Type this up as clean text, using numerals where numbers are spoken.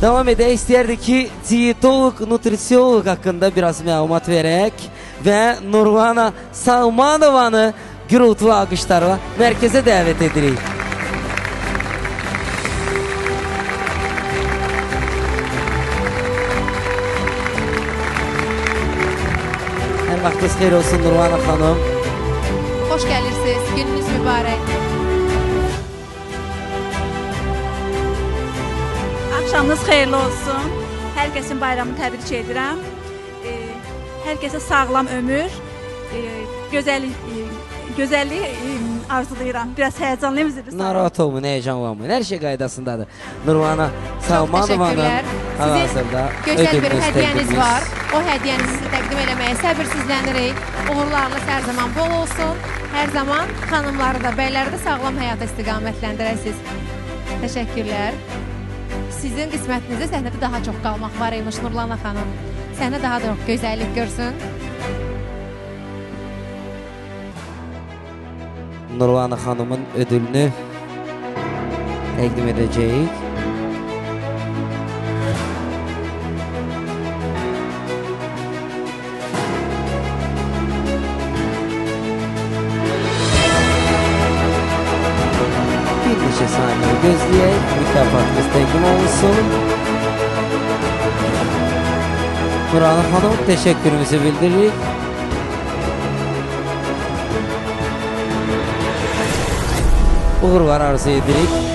Davam edək. İstəyərdik ki, diyetolog, nutrisiolog haqqında biraz məlumat verək və Nurvana Salmanovanı gürültülü alqışlarla mərkəzə dəvət edirik. Hər vaxtınız xeyir olsun Nurvana xanım. Xoş gəlirsiniz. Gününüz mübarək. Axşamınız xeyirli olsun. Hər kəsin bayramını təbrik edirəm. Hər kəsə sağlam ömür, e, gözəllik, gözəllik arzulayıram. Biraz həyəcanlıyım, üzr istəyirəm. Narahat olmayın, heyecanlanmayın. Hər şey qaydasındadır. Nurvana Salmanovanın Təşəkkürlər. Sizin hal-hazırda gözəl bir ödülünüz hədiyyəniz təqdimimiz. var. O hədiyyənizi sizə təqdim eləməyə səbirsizlənirik. Uğurlarınız hər zaman bol olsun. Hər zaman xanımları da, bəyləri də sağlam həyata istiqamətləndirəsiniz. Təşəkkürlər. Sizin qismətinizdə səhnədə daha çox qalmaq var imiş Nurlana xanım. Səhnə daha da çox gözəllik görsün. Nurvana xanımın ödülünü təqdim edəcəyik. Bir neçə saniyə gözləyək, mükafatımız təqdim olunsun. Nurana xanım, təşəkkürümüzü bildiririk. Uğurlar arzu edirik.